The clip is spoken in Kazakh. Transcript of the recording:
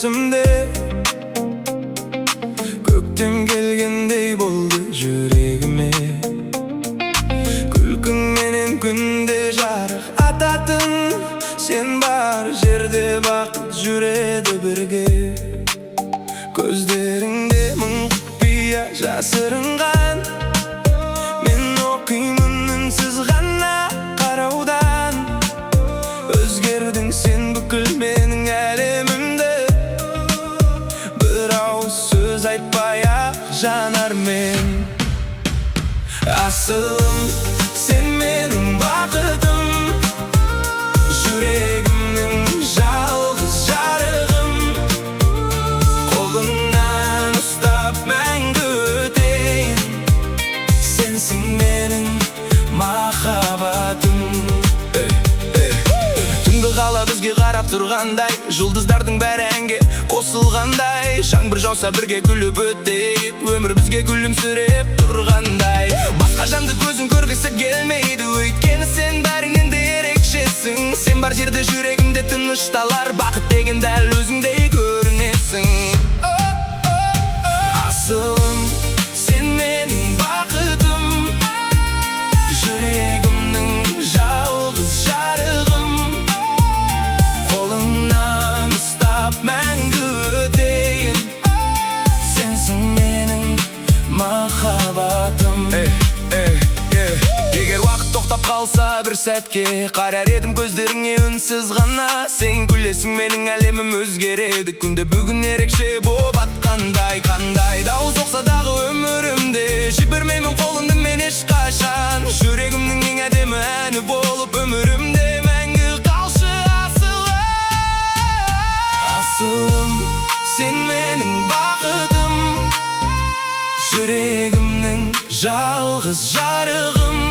есімде. Көктем келгендей болды жүрегіме. Күлкіңменен күнде жарық ататын. Сен бар жерде бақыт жүреді бірге. Көздеріңде мың құпия жасырынған. Мен оқимын үнсіз ғана қараудан. Өзгердің сен бүкіл менің әлемімді. Бір ауыз сөз айтпай ақ жанармен. Асылым, сен менің бақытым. Жүрегімнің жалғыз жарығым. Қолыңнан ұстап мәңгі өтейін. Сенсің менің махаббатым. Ey, ey. Түнгі қала бізге қарап тұрғандай. Жұлдыздардың бәрі әнге қосылғандай. Жаңбыр жауса, бірге күліп өтейік. Өмір бізге күлімсіреп тұрғандай. Басқа жанды көзім көргісі келмейді. Өйткені сен бәрінен де ерекшесің. Сен бар жерде жүрегімде тынышталар. Бақыт деген дәл өзіңдей көрінесің. Асылым, сен менің бақытым. Жүрегімнің жалғыз жарығым. Қолыңнан ұстап мәңгі өтейін. Сенсің менің махаббатым. Ey, ey, ey. Егер уақыт тоқтап қалса бір сәтке, қарар едім көздеріңе үнсіз ғана. Сен күлесің, менің әлемім өзгереді. Күнде бүгін ерекше боп атқандай. Қандай дауыл соқса дағы өмірімде, жібермеймін қолыңды мен ешқашан. Жүрегімнің ең әдемі әні болып өмірімде мәңгі қалшы, асылым. Асылым, сен менің бақытым. Жүрегімнің жалғыз жарығым.